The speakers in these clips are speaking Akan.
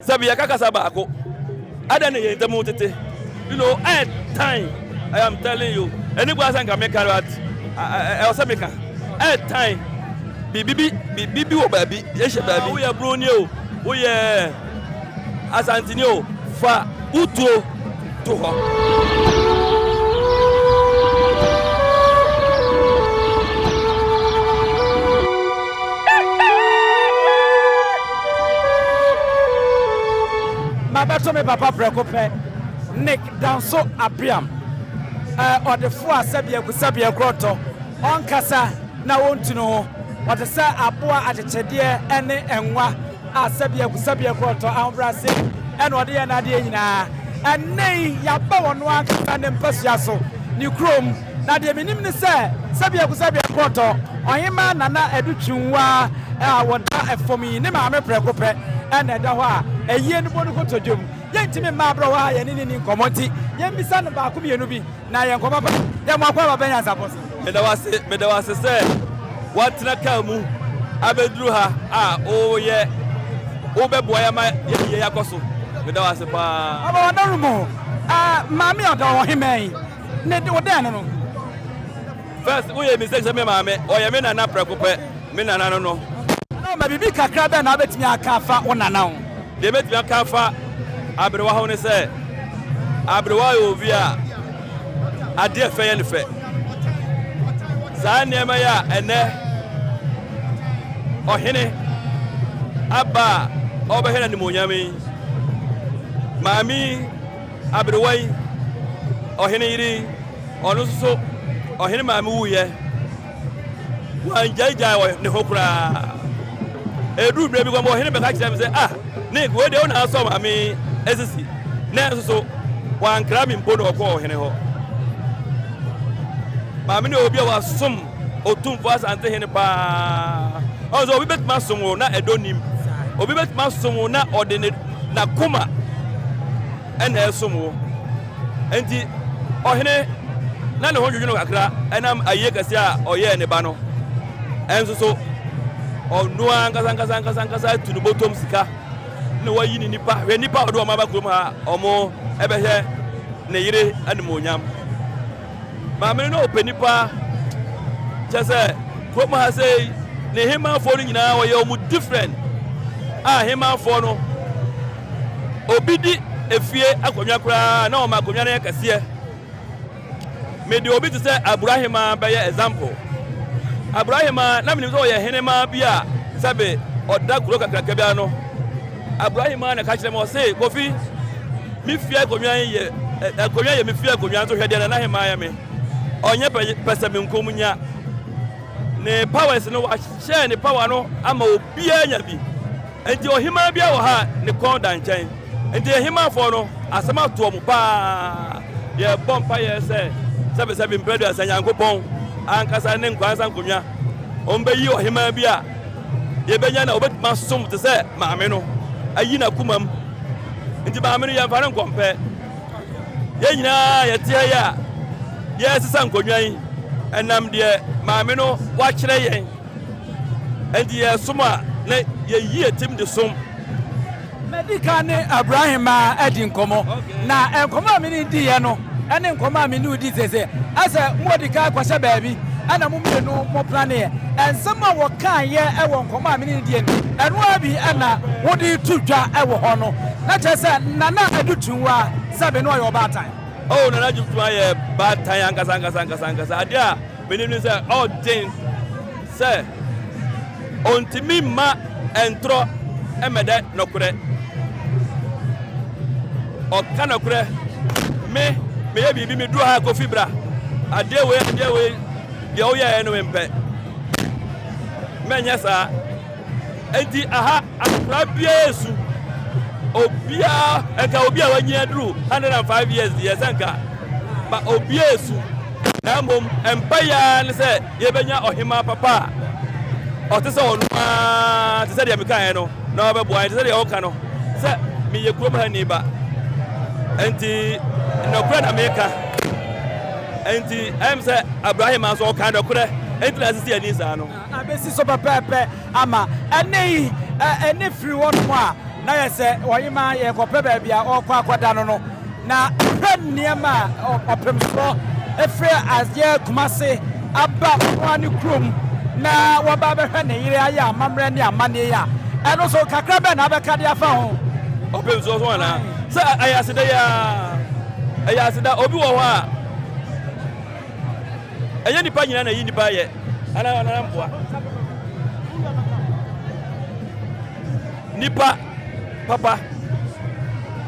Sɛbi yɛka kasa baako, adɛn na yɛn ntam tete? You know, ɛɛtan. I am telling you. Ɛni kwan sɛ nka meka but ɛwɔ sɛ meka. Ɛɛtan. Biribi bi, biribi bi wɔ baabi, ɛhyɛ baabi. Woyɛ Broni o, woyɛ Asanteni o, fa wo tuo to hɔ. Mabɛto me papa prɛko pɛ, Nick Danso Abiam, ɔdefo a sɛbeaku sɛbeɛ korɔtɔ, ɔnkasa na ɔntu ne ho, ɔte sɛ aboa akyekyedeɛ ne nwa. A sɛbeagu sɛbeɛ korɔtɔ ahobrɛase na ɔde yɛ n'adeɛ nyinaa. Ɛnnɛ yi, yɛaba ɔno ankasa ne mpasua so, ne kurom. Na deɛ menim ne sɛ, sɛbeagu sɛbeɛ korɔtɔ, Ɔhemmaa Nana Adu Twumwaa a ɔda fam yi, ne maame prɛko pɛ na ɛda hɔ a ayie no bɔ no kotodwe mu. Yɛntumi mma aberɛ wɔ ha a yɛne no nni nkɔmmɔ nti, yɛmmisa no baako mmienu bi. Na yɛn nkɔmmɔ pa, yɛ mo akwaaba bɛn nyansapɔ so. Meda wo ase, meda wo ase sɛ woatena kaa mu abɛduru ha a woyɛ wobɛboa yɛn ama yɛn yie akɔ so. Meda wo ase paa. Ɔba w'adaworo mu ah, maame ɔdɔ ɔhemmaa yi, ne wo dɛn no no. First, woyɛ mistake sɛ me maame, ɔyɛ me nana prɛko pɛ, me nana no no. Nana ma biribi kakra bɛn na wobɛtumi aka afa wo nana ho? Deɛ mɛtumi aka afa aberewa ho ne sɛ, aberewa yɛ obi a adeɛ fɛ yɛ ne fɛ. Saa nneɛma yi a ɛnɛ ɔhene aba a ɔbɛhwɛ no animuonyam yi, maame yi, aberewa yi, ɔhene yere yi, ɔno nso so ɔhene maame wuyɛ. Wangyaegyae wɔ ne ho koraa. Ɛduru berɛ bi kɔmɔ ɔhene bɛka kyerɛ me sɛ, ah, Nick, wei deɛ wo na asɔ maame asisi. Nanso so wankra me mpo na ɔkɔɔ ɔhene hɔ. Maame no yɛ obi a wasom Otumfoɔ Asante hene paa. Ɔn sɛ obi bɛtumi asom wo na ɛdɔ nim. Obi bɛtumi asom wo na ɔde ne n'akoma ɛna ɛsom wo. Enti ɔhene na ne ho dwodwo no kakra ɛnam ayie kɛse a ɔyɛɛ ne ba no. Ɛnso so ɔno ankasa ankasa ankasa ankasa atu ne bɔtɔm sika na wayi ne nipa. Hwɛ nipa a ɔde wɔn aba kurom ha a wɔn ɛbɛhwɛ ne yere animuonyam. Maame no na ɔpɛ nipa kyɛ sɛ kurom ha sei ne hemafoɔ no nyinaa ɔyɛ wɔn different a hemafoɔ no Obi di efie akonnwa koraa na ɔma akonnwa no yɛ kɛseɛ. Mede obi te sɛ Abura Hemaa bɛyɛ example. Abura Hemaa, na menim sɛ ɔyɛ henemaa bi a sɛbe ɔda kuro kakraka bi ano. Abura Hemaa na ɛka kyerɛ me, ɔse, Kofi, me fie akonnwa yi yɛ, akonnwa yɛ me fie akonnwa nso hwɛ deɛ Nana Hemaa yɛ me. Ɔnyɛ pɛsɛmenkominya. Ne powers no, wahyɛ ne power no ama obiara nya bi. Enti ɔhemaa biara wɔ ha a ne kɔn da nkyɛn. Enti ahemaafoɔ no, asɛm ato wɔn paa. Yɛbɔ mpaeɛ sɛ, sɛbesɛbe mprɛ aduasa Nyankopɔn ankasa ne nkwa nsa nkonnwa, ɔmbɛyi ɔhemaa bi a yɛbɛnya na ɔbɛtumi asom te sɛ maame no, ayi n'akoma mu. Enti maame no, yɛmfa no nkɔmpɛ. Yɛn nyinaa yɛte ha yi a yɛresesa nkonnwa yi, ɛnam deɛ maame no wakyerɛ yɛn. Enti yɛsom a, na yɛyi yɛn tirim de som. Madi kan ne Abraham adi nkɔmmɔ, na nkɔmmɔ a me ne no diiɛ no ne nkɔmmɔ a me ne wo di seesei. Asɛ moadi kan akɔhyɛ baabi na mo mmienu moplaneeɛ. Nsɛm a wɔkaeɛ wɔ nkɔmmɔ a me ne no diiɛ no, ɛno ara bi na wode reto dwa wɔ hɔ no. Na kyerɛ sɛ Nana Adu Twumwaa sɛbe na ɔyɛ ɔbaatan. Oh, Nana Adu Twumwaa yɛ baatan ankasa ankasa ankasa ankasa. Adeɛ a menim ne sɛ ɔden sɛ ɔntumi mma ntorɔ mmɛdɛ nɔkorɛ. Ɔka nɔkorɛ. Me, meyɛ biribi, meduru ha Kofi bra. Adeɛ wei, adeɛ wei, deɛ woyɛɛ no mempɛ. Mɛnyɛ saa. Enti aha akora biara esu. Obiara, nka obi a wanyin aduru 105 years deɛ sɛ nka ba obiara esu. Na mmom mpaeɛ ara ne sɛ yɛbɛnya ɔhemaa papa a ɔte sɛ ɔno ara te sɛ deɛ mekaeɛ no na ɔbɛboa yɛn te sɛ deɛ ɔka no sɛ meyɛ kurom ha ni ba. Enti nɔkorɛ na meka. Enti ɛyɛ sɛ Abraham nso ɔka nɔkorɛ enti na asisi ani saa no. Abɛsi so pɛpɛɛpɛ ama ɛnɛ yi ɛne firi hɔnom a. Na yɛ sɛ ɔhemaa yɛrekɔpɛ baabi a ɔrekɔ akɔda no no, na hwɛ nneɛma a ɔpemsoɔ firi aseɛ Kumase aba ɔno ara ne kurom na waba abɛhwɛ ne yere ayɛ amammerɛ ne amanneɛ yi a, ɛno nso kakra bɛn na abɛka de afa ho? Ɔpemsoɔ so anaa? Sɛ ɛyɛ aseda yi ara, ɛyɛ aseda. Obi wɔ hɔ a, ɛnyɛ nipa nyinaa na ɛyi nipa yɛ anaa anaa mboa. Nipa papa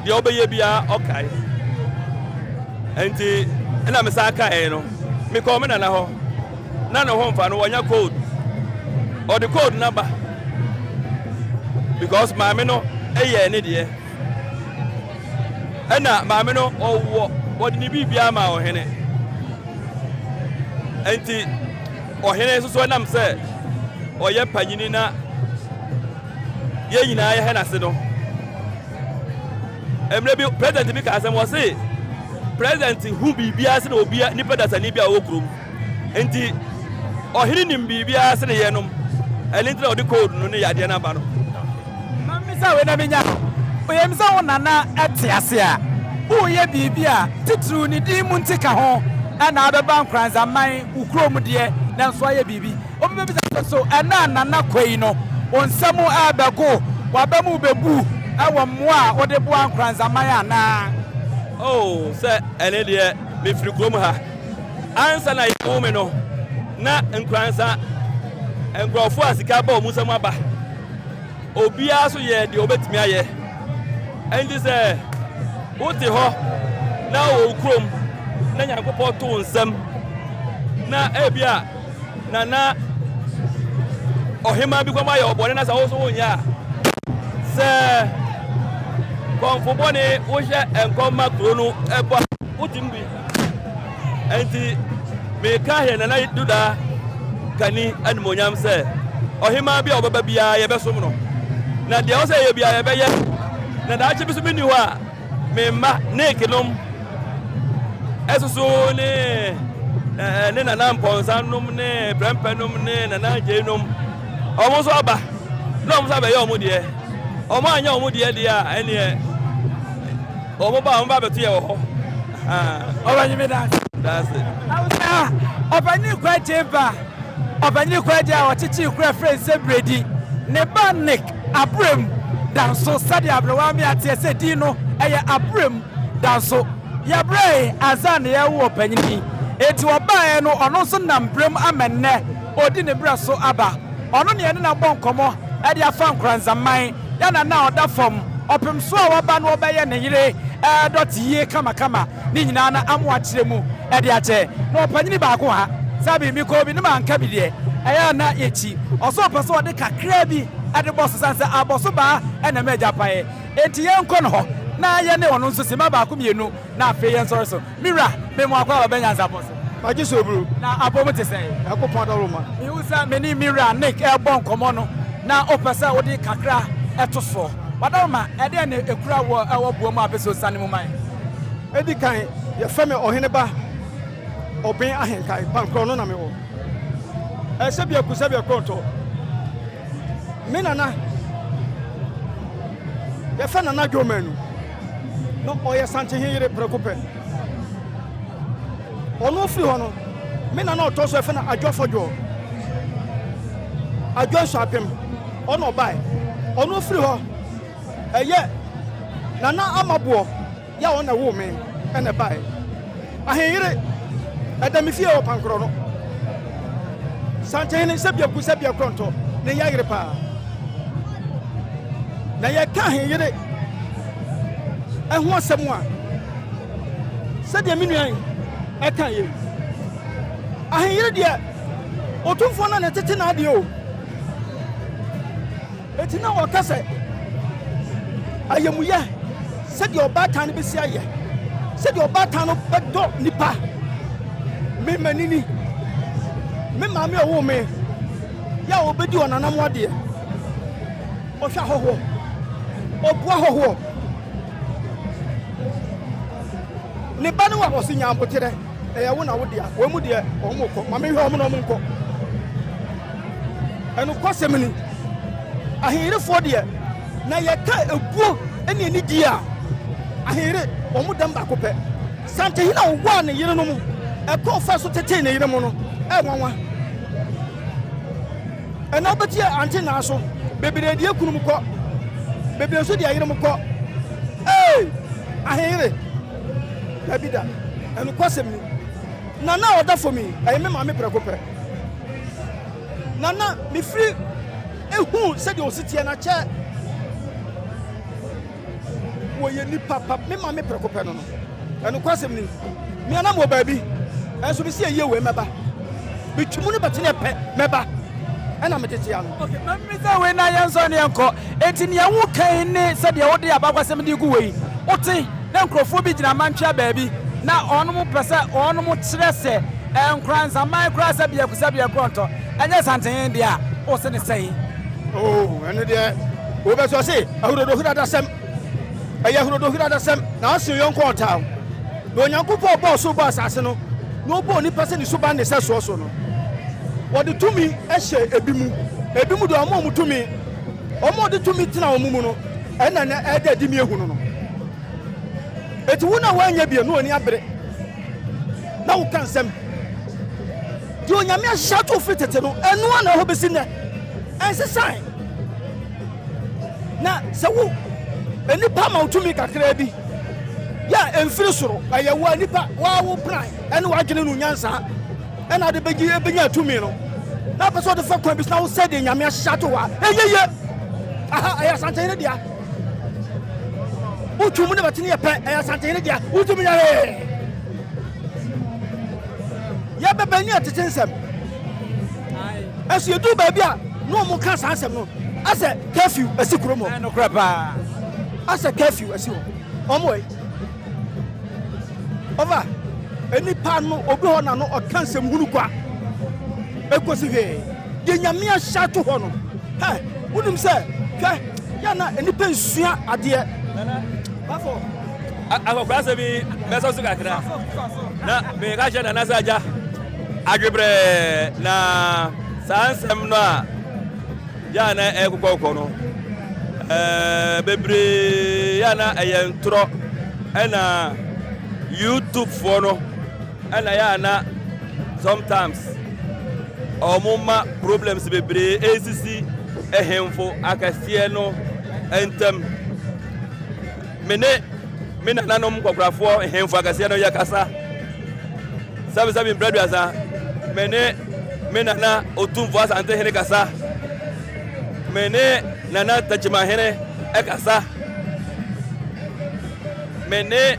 deɛ ɔbɛyɛ biara ɔkae. Nti ɛna me san kae no, mekɔɔ me nana hɔ na ne ho mfa no, wɔnya cold. Ɔde cold no aba because maame no yɛɛ ne deɛ. Ɛna maame no ɔwɔ wɔde ne biribiara ma ɔhene. Nti ɔhene nso so ɛnam sɛ ɔyɛ panyini na yɛn nyinaa yɛhɛ n'ase no. Mmerɛ bi president bi ka asɛm wɔ se president hu biribiara sene obia nipa dasani bi a ɔwɔ kurom. Nti ɔhene nim biribiara sene yɛnom. Ɛno nti na ɔde code no ne yadeɛ no aba no. Mammisa wei na menya no. Oyɛ sɛ wo nana te ase a, woreyɛ biribi a titiriw ne din mu nti ka ho na abɛba Nkoranzaman, wo kurom deɛ, nanso ayɛ biribi. Obi bɛbisa sɛ, So ɛnnɛ a Nana kɔ yi no, wo nsa mu rebɛgo, w'aba mu rebebu wɔ mmoa a wode boa Nkoranzaman anaa? Oh, sɛ ɛno deɛ, mefiri kurom ha. Ansa na yɛwo me no, na Nkoranza nkurɔfoɔ a sika ba wɔn nsam aba. Obiara nso yɛɛ deɛ ɔbɛtumi ayɛ. Enti sɛ wote hɔ na wɔ wo kurom na Nyankopɔn to wo nsam na ebia nana ɔhemaa bi kɔm ayɛ ɔbɔne na sɛ wo nso wonyɛ a, sɛ kɔmfo bɔne wohyɛ nkɔm ma kuro no ɛbɔ a, wotumi bi. Enti meka yɛn nana Duda Kani animuonyam sɛ ɔhemaa bi a ɔbɛba biara yɛbɛsom no, na deɛ ɔsɛ yɛ biara yɛbɛyɛ, na daakye bi so menni hɔ a me mma Nick nom ɛsoso ne ne nana Mpɔnsa nom ne Prɛmpɛ nom ne nana Agyei nom, wɔn nso aba na wɔn nso abɛyɛ wɔn deɛ. Wɔn anyɛ wɔn deɛ deɛ a ɛneɛ wɔn ba wɔn ba abɛto yɛ wɔ hɔ. Ɔbɛnyi mi daase. Daase. Awusa ɔbɛnyi kwagye ba ɔbɛnyi kwagye a ɔkyekyere kura frɛ nsɛ bredi ne ba Nick Abrem Danso sɛdeɛ aberewa me ateɛ sɛ din no ɛyɛ Abrem Danso yɛbrɛe ansa na yɛwo ɔpanyini yi enti ɔbaeɛ no ɔno nso nam brem ama nnɛ ɔdi ne brɛ so aba ɔno ne yɛne no abɔ nkɔmmɔ de afa Nkoranzaman Yɛ na na ɔda fam ɔpem so a waba no ɔbɛyɛ ne yere dɔte yie kamakama ne nyinaa na amo akyerɛ mu de akyɛ na ɔpanyini baako ha sabi mekɔɔ bi ne manka bi deɛ ɛyɛ a na yɛkyi ɔsɛ ɔpɛ sɛ ɔde kakraa bi de bɔ so sane sɛ abɔso baa ɛna ma agya paeɛ enti yɛnkɔ no hɔ na yɛne ɔno nso sima baako mmienu na afei yɛnsɔre so. Me wura, me mu akɔ aba bɛ nyansapɔ so. Magye so bro. Na apɔ mu te sɛn? Nyankopɔn adaworoma. Mehu sɛ me ne me wura Nick rebɔ nkɔmmɔ no, na wopɛ sɛ wode kakra to soɔ. W'adaworoma, ɛdeɛn na ɛkura wo wɔ boɔ mu a wopɛ sɛ wosiane mu ma yɛn? Edi kan, yɛfrɛ me Ɔheneba Ɔben Ahenkae, Pankorɔ no na mewɔ. Ɛsɛ biako sɛ biako ntɔ. Me nana, yɛfrɛ Nana Dwo Manu, na ɔyɛ Santehene yere prɛko pɛ. Ɔno firi hɔ no, me nana ɔtɔ so yɛfrɛ no Adwo Afɔdwoɔ, Adwo Nsuapem, ɔna ɔbae. Ɔno firi hɔ, ɛyɛ Nana Amaboɔ. Yɛ a ɔna ɛwoo me na ɛbaeɛ. Ahenyere, ɛda me fie wɔ Pankorɔ no. Santehene, sɛ biaku sɛ biakorɔ ntɔ, ne yɛ yere paa. Na yɛka ahenyere ɛho asɛm a, sɛdeɛ me nua yi ɛka yɛ yi, ahenyere deɛ, otumfoɔ no na ɛtete n'adeɛ o. Enti na wɔka sɛ, Ayamuyɛ, sɛdeɛ ɔbaatan no bɛsi ayɛ, sɛdeɛ ɔbaatan no bɛdɔ nnipa. Me manini, me maame a ɔwoo me, yɛ a ɔbɛdi ɔnanam adeɛ, ɔhwɛ ahɔhoɔ, ɔboa ahɔhoɔ. Ne ba no a ɔse nya aboterɛ, ɛyɛ wo na wo dea, wɔn mu deɛ wɔn kɔ, ma menhwɛ wɔn na wɔn nkɔ. Ɛnokwasɛm ni, ahenyerefoɔ deɛ, Na yɛka ebuo ne anidie a, ahenyere, wɔn dɛm baako pɛ. Santehene a ɔwaa ne yerenom, ɛkwan a ɔfaa so tetee ne yerenom no, ɛyɛ nwanwa. Ɛnna wobɛte ante naa so, bebree deɛ kunum kɔ, bebree nso deɛ yerenom kɔ. Ee, ahenyere, dabi da, ɛnokwasɛm ni. Nana a ɔda fam yi, ɛyɛ me maame prɛko pɛ. Nana, mefiri ehu sɛdeɛ ɔsi teɛ na kyɛ wɔyɛ nipa pa. Me maame prɛko pɛ no no. Ɛnokwasɛm ni, me anam wɔ baabi, ɛnso mesi ayie wei mɛba. Metwi mu no bɛtene pɛ mɛba, ɛna mede tea no. Okay, ma memmisa wei na yɛnsɔre na yɛnkɔ. Enti nea woka yi ne sɛdeɛ wode abakwasɛm de gu wei, wote na nkurɔfoɔ bi gyina amantwea baabi na wɔnom pɛ sɛ wɔnom kyerɛ sɛ Nkoranzaman koraa sɛ biako sɛ biako ɔntɔ, ɛnyɛ Santen deɛ a, wose ne sɛn? Oh, ɛno deɛ wobɛsɔ se ahurodohuradasɛm. Ɛyɛ ahurodohuradasɛm na ase yɔnko ɔtaa. Na Onyankopɔn bɔɔ soro bɔɔ asase no, na ɔbɔɔ nipa sɛ ne suban ne sɛsoɔ so no, wɔde tumi hyɛ ebi mu. Ebi mu deɛ ɔma wɔn tumi. Wɔn a wɔde tumi tena wɔn mu no, ɛna na ɛda adi mi ehunu no. Eti wo na woanyɛ bi no ani abere na woka nsɛm. Deɛ Onyame ahyehyɛ ato firi tete no, ɛno ara na ɛhɔ bɛsi nnɛ. Ɛnsesae. Na sɛ wo nnipa ma wo tumi kakraa bi yɛ a ɛmfiri soro, ɛyɛ wo a nipa waa wo plan ɛne w'adwene no nyansa ɛna ade bɛgye ɛbɛnya tumi no na apɛ sɛ ɔde fa kwan bi so na wosɛ deɛ Nyame ahyehyɛ ato hɔ a ɛyɛ yie. Aha ɛyɛ Asantehene dea. Wotwu mu ne bɛtene yɛ pɛ, ɛyɛ Asantehene dea. Wotumi yɛ hwee. Yɛbɛbɛn ne ɛtete nsɛm. Ɛso yɛduru baabi a na wɔn ka saa nsɛm no asɛ curfew asi kurom hɔ. Nokorɛ paa. Asɛ curfew asi hɔ. Wɔn wɔ yi. Ɔfa nipa no obi hɔ na no ɔka nsɛm hunu kwa. Ekosi hwee. Deɛ Nyame ahyɛ ato hɔ no. Hɛ, wonim sɛ hwɛ yɛ na nipa nsua adeɛ. Bafo. Akɔkora sɛ bi mɛsɔ so kakra. Na meka kyerɛ Nana sɛ agya adwebrɛɛ na saa nsɛm no a yɛ a na ɛkokɔkɔ no ɛɛ bebree yɛ a na ɛyɛ ntorɔ ɛna YouTube foɔ no ɛna yɛ a na sometimes wɔn ma problems bebree esisi ɛhemfo akɛseɛ no ntam. Me ne me nananom nkɔkorafoɔ nhemfo akɛseɛ no yɛkasa sɛbesɛbe mprɛ aduasa. Me ne me nana Otumfoɔ Asantehene kasa. Me ne nana Takyimahene kasa. Me ne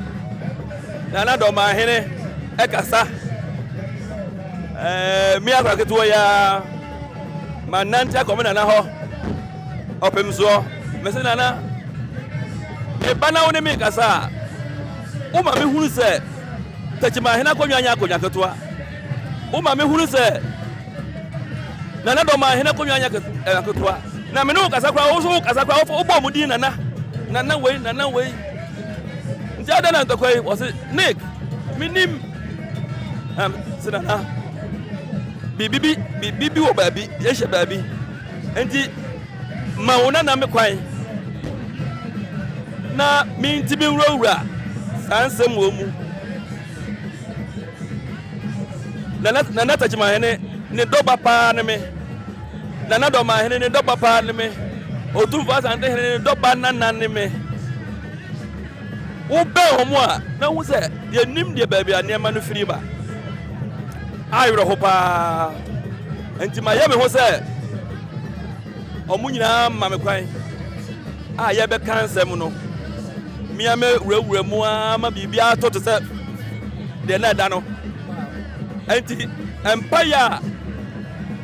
nana Dɔmahene kasa. Ɛɛ, me akora ketewa yi ara, manante akɔ me nana hɔ. Ɔpem soɔ, mese Nana, me ba na wo ne me kasa a, woma me hunu sɛ Techiman hene akonnwa nyɛ akonnwa ketewa. Woma me hunu sɛ Nana Dɔman hene akonnwa nyɛ eh, ketewa. Na me ne wo kasa koraa, wo nso wo kasa koraa, wobɔ mu din Nana, Nana wei, Nana wei. Nti adɛn na ntɔkwa yi? Wɔse, Nick, menim. Um, se Nana, biribi bi, biribi bi wɔ baabi, ɛhyɛ baabi. Enti ma wo nana me kwan na mintumi nwurawura saa nsɛm wɔ mu. Nana Nana Takyimahene ne dɔba paa ne me. Nana Dɔmahene ne dɔba paa ne me. Otumfoɔ Asantehene ne dɔba nana ne me. Wobɛn wɔn a, na wohu sɛ yɛnim deɛ baabi a nneɛma no firi ba. Awerɛho paa. Nti mayɛ me ho sɛ wɔn nyinaa ma me kwan a yɛbɛka nsɛm no. Mea mɛwurawura mu ara ma biribiara tɔ te sɛ deɛ na ɛda no. Nti mpaeɛ a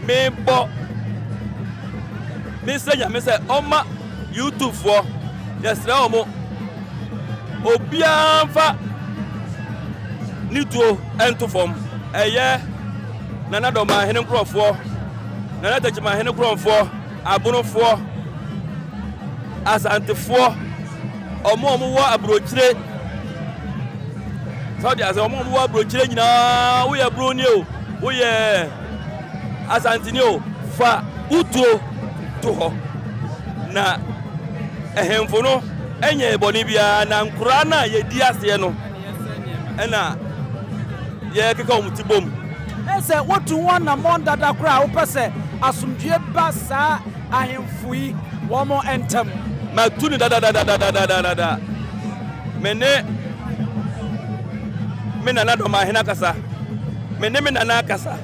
mebɔ mesrɛ Nyame sɛ ɔma YouTube foɔ yɛsrɛ wɔn obiara mfa ne tuo nto fam ɛyɛ Nana Dɔmahene nkurɔfoɔ Nana Takyimahene nkurɔfoɔ Abonofoɔ Asantefoɔ wɔn a wɔwɔ aburokyire sɛ ɔde ase wɔn a wɔwɔ aburokyire nyinaa woyɛ buroni o woyɛ Asanteni o fa wo tuo to hɔ na. Ahemfo no nyɛɛ bɔne biara, na nkoraa no a yɛdi aseɛ no na yɛkeka wɔn ti bom. Na sɛ wotu ho anammɔn dada koraa a, wopɛ sɛ asomdwoeɛ ba saa ahemfo yi wɔn ntam. Matu no dadadadadadada. Me ne me nana Dɔmahene akasa. Me ne me nana akasa.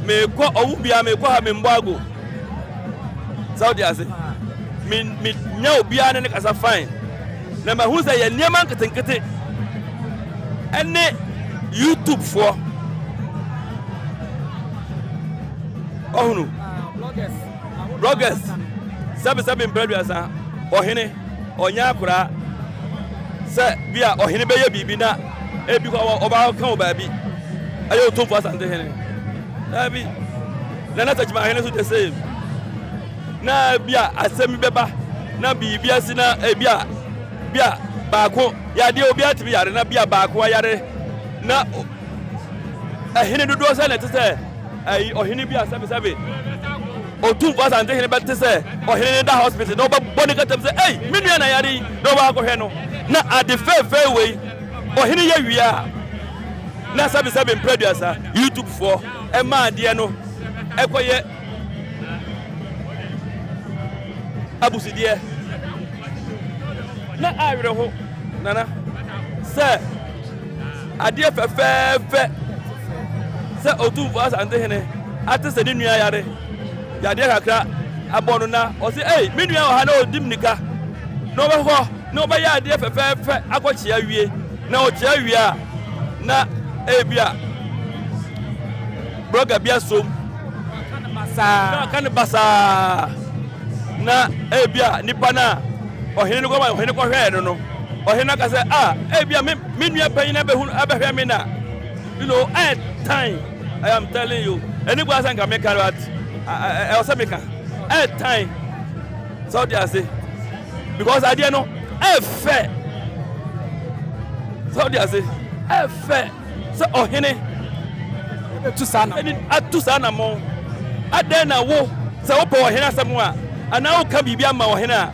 Mekɔ ɔwo biara mekɔ ha membɔ ago. Sɛ wode ase. Me me nya obiara ne ne kasa fine. Na mahu sɛ yɛ nneɛma nketenkete ɛne YouTube foɔ. Ɔhunu. Bloggers. Sɛbesɛbe mpere aduasa. Ɔhene. Ɔnyɛ akoraa. Sɛ bi a ɔhene bɛyɛ biribi na ebi kɔ ɔba ka wɔ baabi. Ɛyɛ Otumfoɔ Asante hene. Daabi. Nana Takyima hene nso the same. Na bi a asɛm bi bɛba na biribi asi na ebi a bi a baako yadeɛ obi atumi yare na bi a baako ayare na ɛhene dodoɔ sɛ na ɛte sɛ ɛyi ɔhene bi a sɛbesɛbe Otumfoɔ Asante hene bɛte sɛ ɔhene no da hospital na ɔbɛbɔ ne katam sɛ ei me nua na yare yi na ɔbɛ akɔhwɛ no na ade fɛɛfɛɛ wei ɔhene yɛ wie a na sɛbesɛbe mpɛ aduasa YouTube foɔ ɛma adeɛ no ɛkɔyɛ abusudeɛ na awerɛho nana sɛ adeɛ fɛfɛɛfɛ sɛ Otumfoɔ Asantehene ate sɛ ne nua yare yadeɛ kakra abɔ no na ɔse ei me nua wɔ ha na ɔdi mmirika na ɔbɛkɔ na ɔbɛyɛ adeɛ fɛfɛɛfɛ akɔkyea wie na ɔkyea wie a na ebi a blɔga bi asom na ɔka no basaa na ebi a nipa no a ɔhene no kɔma ɔhene kɔhwɛɛ no no ɔhene no aka sɛ ah ebi a me me nua panyin abɛhu abɛhwɛ me na you know ɛɛtan I am telling you ɛni kura sɛ nka meka but ɛwɔ sɛ meka ɛɛtan sɛ ɔde ase because adeɛ no ɛɛfɛ sɛ ɔde ase ɛɛfɛ. Sɛ ɔhene atu saa anammɔn. Atu saa anammɔn. Adɛn na wo, sɛ wopɛ ɔhene asɛm a, anaa woka biribi ama ɔhene a,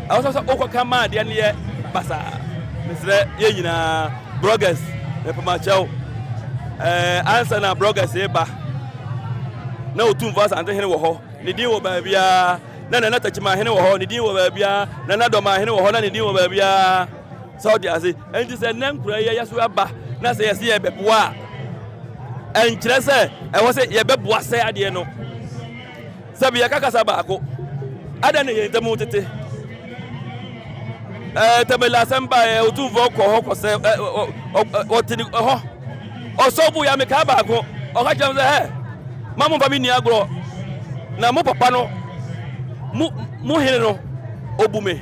ɛwɔ sɛ wokɔka ma adeɛ no yɛ basaa? Mesrɛ yɛn nyinaa, bloggers, mepamakyɛw, ɛɛ ansa na bloggers reba, na Otumfoɔ Asante hene wɔ hɔ, ne din wɔ baabiara, na Nana Takyima hene wɔ hɔ, ne din wɔ baabiara, Nana Dɔmaa hene wɔ hɔ, na ne din wɔ baabiara. Sɛ ɔde ase. Enti sɛ nnɛ nkura yi yɛ so aba na sɛ yɛsɛ yɛbɛboa a, ɛnkyerɛ sɛ ɛwɔ sɛ yɛbɛboa sɛ adeɛ no. Sɛ bi yɛka kasa baako, adɛn na yɛn ntam tete? Ɛɛ tɛmɛlɛ asɛm ba yɛ otumfoɔ kɔ hɔ kɔ sɛ ɛ ɔte ne hɔ ɔsɔ bu ya mekaa baako ɔka kyerɛ m sɛ hɛ ma mo mfa me nni agorɔ na mo papa no mo mo hene no obu me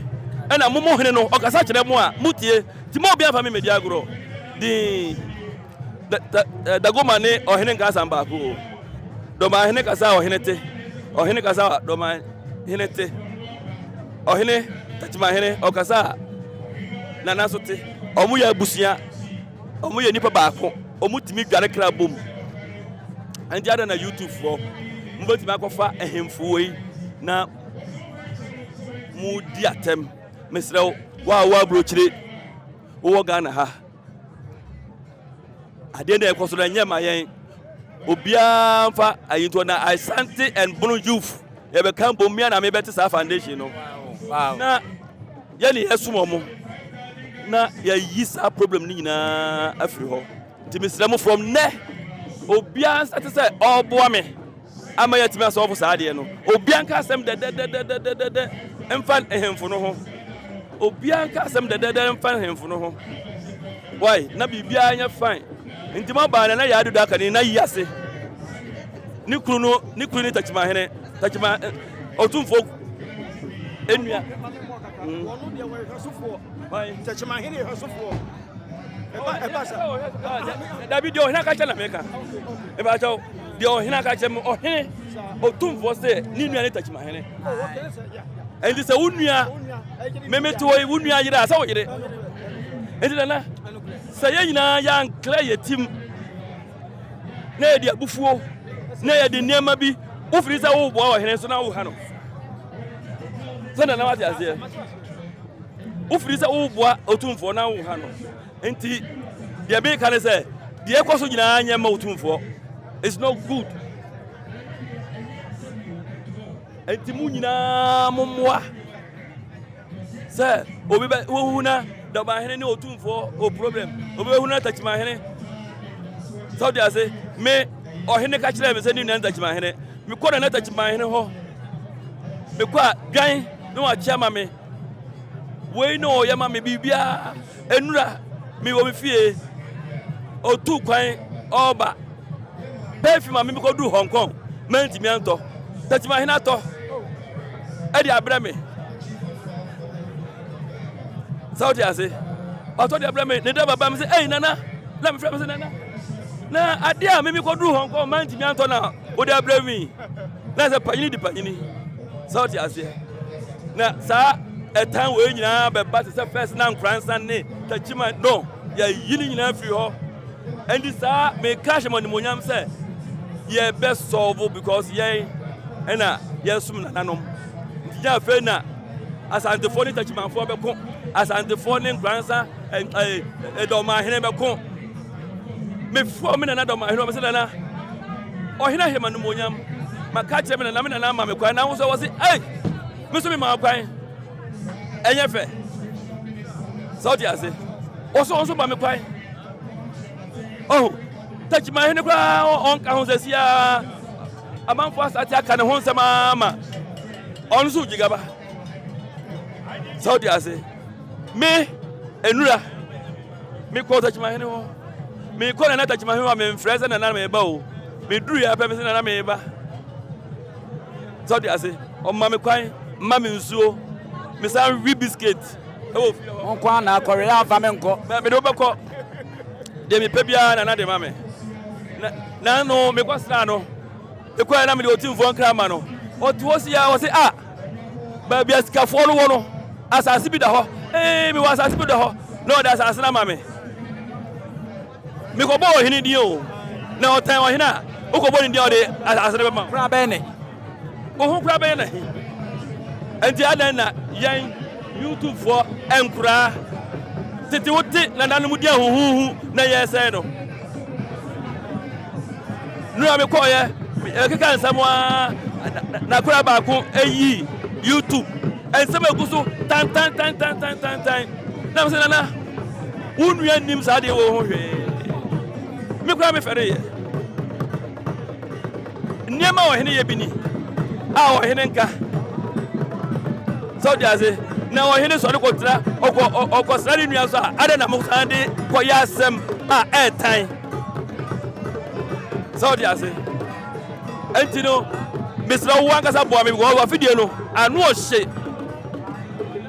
ɛna mo mo hene no ɔkasa kyerɛ mo a motie nti mo obi amfa me medi agorɔ din dagoma ne ɔhene nka asam baako o dɔma hene kasa a ɔhene te ɔhene kasa a dɔma hene te ɔhene takyima hene ɔkasa a nana so te ɔmo yɛ abusua ɔmo yɛ nipa baako ɔmo tumi dware kra bom ɛnti adɛn na youtube foɔ mobɛtumi akɔfa ahemfo wei na mudi atɛm mesrɛ wo wo a wowɔ aburokyire wowɔ ghana ha adeɛ na ɛkɔ so no ɛnyɛ ma yɛn obiara mfa ayintoɔ na asante and bono youth yɛbɛka mbom mea na mebɛte saa foundation no na yɛne yɛsom ɔmo na yɛyi saa problem no nyinaa afiri hɔ nti mesrɛ mo from nnɛ obiara nsa te sɛ ɔreboa me ama yɛatumi asɔɔfo saa adeɛ no obiara nka asɛm dɛdɛdɛdɛdɛdɛ mfa nhemfo no ho obiara nka asɛm dɛdɛdɛ mfa nhemfo no ho why na biribiara nyɛ fine nti mo abaa na na yɛ adodo aka ne na yi ase ne kunu no ne kunu ne takyimahene takyima ɔtumfoɔ enua. Takyimahene yɛ hwɛsofoɔ. Dabi deɛ ɔhene aka kyɛ na meka. Ɛbɛ akyɛw deɛ ɔhene aka kyɛ me ɔhene ɔtumfoɔ sɛ ne nua ne takyimahene. Ɛnti sɛ wo nua meme te hɔ yi wo nua yere a sɛ wo yere. Ɛnti nana sɛ yɛn nyinaa yɛanklɛ yɛ tim na yɛde abufuo na yɛde nneɛma bi wofiri sɛ woboa ɔhene so na woha no. Sɛ nana wate aseɛ. Wofiri sɛ woboa otumfoɔ na woha no. Nti deɛ meka ne sɛ deɛ ɛkɔ so nyinaa nyɛ ma otumfoɔ. It's not good. Nti mo nyinaa mommoa sɛ obi bɛ wohu na dɔbahene ne otumfoɔ o problem obi bɛhu na takyimahene sɛ wode ase me ɔhene ka kyerɛɛ me sɛ ne nua ntakyimahene mekɔ nana takyimahene hɔ mekɔ a dwan ne wakyɛ ama me wei ne ɔyɛ ma me biribiara Nnura, mewɔ me fie. Otuu kwan ɔreba. Perfume a mekɔduu Hong Kong mantumi antɔ. Tatimahene atɔ ɛde abrɛ me. Sɛ wote ase? Ɔtɔ de abrɛ me. Ne dɛ baba me sɛ, ei nana. Na mefrɛ me sɛ nana. Na adeɛ a meme kɔduu Hong Kong mantumi antɔ na wode abrɛ me. Na sɛ panyini di panyini. Sɛ wote aseɛ? Na saa ɛtan wei nyinaa bɛba te sɛ fɛs na nkoransa ne takyima no yɛyi ne nyinaa firi hɔ ɛnti saa meka hyɛ mo animonyam sɛ yɛbɛ sɔlvo because yɛn ɛna yɛsom nananom nti nyɛ afei na asantefoɔ ne takyimanfoɔ bɛko asantefoɔ ne nkoransa ɛdɔmahene bɛko mefoɔ me nana dɔmahene ɔbɛsɛ nana ɔhene ahyɛ ma animonyam maka kyerɛ me nana me nana ama me kwan na wo sɛ wɔ se ei Me nso memaa kwan. Ɛnyɛ fɛ. Sɛ wote ase. Ɔsɛ ɔnso ma me kwan. Oh, takyimahene koraa ɔnka ho sɛ siaa. Amanfoɔ asate aka ne ho nsɛm ama. Ɔno nso gyigaba. Sɛ wote ase. Me, enura, mekɔ takyimahene hɔ. Mekɔ nana takyimahene hɔ a memfrɛ sɛ nana meba o. Meduru yɛ apɛ me sɛ nana meba. Sɛ ɔde ase, ɔma me kwan, ma me nsuo, mesan we biscuit ɛwɔ fie hɔ. Wo nko ara na akɔwe a fa me nkɔ. Mɛ mede wobɛkɔ. Deɛ mepɛ biara na na de ma me. Na na no mekɔ sraa no. Mekɔɛ na mede otumfoɔ nkra ma no. Ɔte hɔ si a ɔse a baabi a sikafoɔ no wɔ no asase bi da hɔ. Ee mewɔ asase bi da hɔ na ɔde asase no ama me. Mekɔbɔɔ ɔhene din o, na ɔtan ɔhene a, wokɔbɔ ne din a ɔde asase no bɛma wo. Koraa bɛyɛ ne. Wo ho koraa bɛyɛ n'ahi. Enti adɛn na yɛn YouTubefoɔ nkoraa tete wote nananom din ahuhuhu na yɛresɛe no? Nura mekɔɔyɛ ɛkeka nsɛm a na koraa baako ayi YouTube nsɛm agu so tantantantantantantan na mesɛ nana Wo nua nnim saa adeɛ wɔ ho hwee. Me koraa mefɛre yɛ. Nneɛma a ɔhene yɛ bi ni a ɔhene nka. Sɛ ɔde ase na ɔhene sɔre kɔtra ɔkɔ ɔkɔsra ne nua so a adɛn na mo san de kɔyɛ asɛm a ɛɛtan. Sɛ ɔde ase. Enti no mesrɛ wo ankasa boa me because wafidie no ano ɔhye.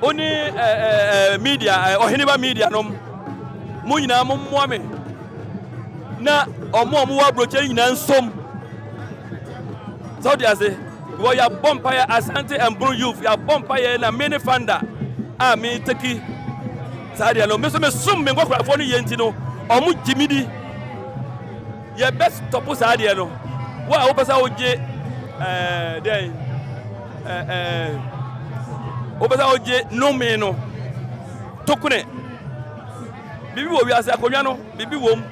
Wo ne ɛɛ media ɛɛ ɔheneba media nom mo nyinaa mo mmoa me na ɔmo a ɔmo wɔ aburokyɛ nyinaa nsom sɛ ɔde ase wɔ yɛabɔ mpaeɛ Asante Mboro youth yɛabɔ mpaeɛ na me ne fanda a me teki saa deɛ no me nso mesom me nkɔkorafoɔ no yie nti no ɔmo gye me di. Yɛbɛ stɔpo saa adeɛ no. Wo a wopɛ sɛ wogye ɛɛ dɛn ɛɛ ɛɛ wopɛ sɛ wogye nnome no tokone. Biribi wɔ wiase akonnwa no biribi wɔ mu.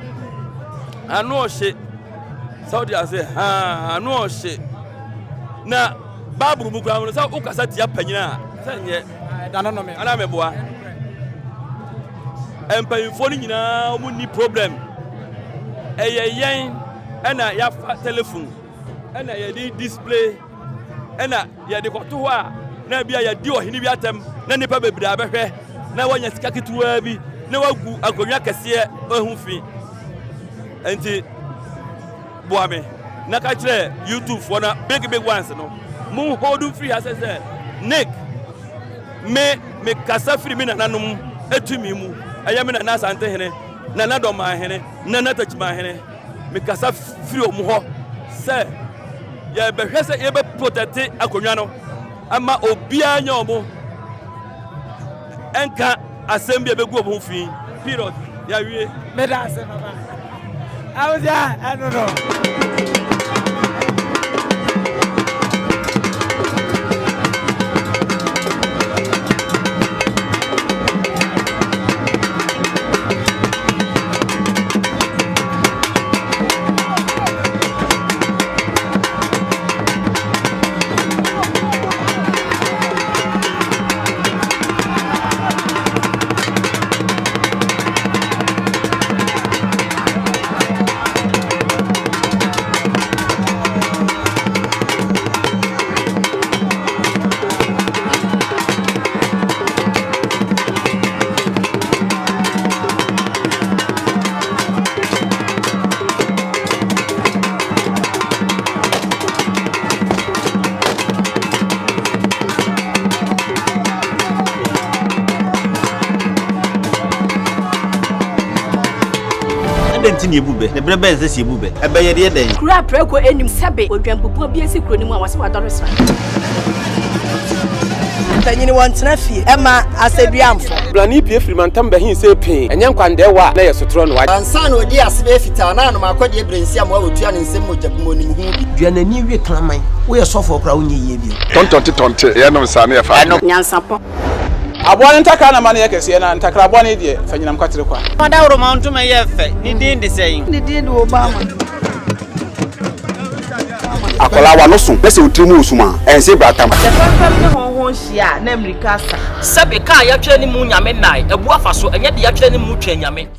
Ano ɔhye sɛ wode ase haa ano ɔhye na baabulu mu koraa no sɛ wokasa tia panyin a sɛ nyɛ ana meboa. Mpanyinfoɔ no nyinaa wɔn nni problem. Ɛyɛ yɛn ɛna yɛafa telephone ɛna yɛde display ɛna yɛde kɔto hɔ a na ebi a yɛdi ɔhene bi atɛm na nnipa bebree abɛhwɛ na wɔanya sika ketewaa bi na wagu akonnwa kɛseɛ ho fi. Nti boa me na ka kyerɛ YouTube foɔ na big big ones no mo hold mfiri ha sɛ sɛ Nick Me, mekasa firi me nananom tumi mu, ɛyɛ me nana Asantehene, nana Dɔmahene, nana Takyimahene. Mekasa firi wɔn hɔ sɛ yɛbɛhwɛ sɛ yɛbɛ protɛte akonnwa no ama obiara nyɛ wɔn nka asɛm bi a ɛbɛgu wɔn ho fi. Period. Yɛawie. Meda ase papa. Abusua ɛno no. Adɛn nti na yɛbu bɛ? Na berɛ bɛn na ɛsɛ sɛ yɛbu bɛ? Ɛbɛ yɛde yɛ dɛn? Kuro a prako nnim sɛbe odwanbubuo bi asi kuro no mu a wɔse wadɔre sra. Mpanyini wɔntena fie ɛma asɛdua mfɔ. Brane pue firi mantam bɛhe sɛ pee, ɛnyɛ nkwandɛɛwa a na ɛyɛ sotorɔ no. Ansa na ɔdii ase bɛyɛ fitaa na anom akɔdeɛ berɛ nsi amoa wɔtua ne nsam mogya bum ɔnim ho bi. Dua n'ani we kraman. Woyɛ sɔfoɔ koraa wonyɛ yie bio. Tɔntɔnte tɔnte yɛnom saa ne yɛfa adeɛ. Nyansapɔ. Aboa no ntakra na ma no yɛ kɛseɛ, na ntakra bɔne deɛ, fa nyinam kwatere kwa. Ɔdawuroma ntoma yɛ fɛ, ne din de sɛn? Ne din de Obama. Akwadaa w'ano so na sɛ wo tiri mu resum a, ɛnse bratam. Sɛ fɛmfɛm ne hɔnhɔn hyia a, na mmirika asa. Sɛbe, kaa yɛatwerɛ ne mu Nyame nnae, abu afa so, ɛnyɛ deɛ yɛatwerɛ ne mu Twɛn Nyame.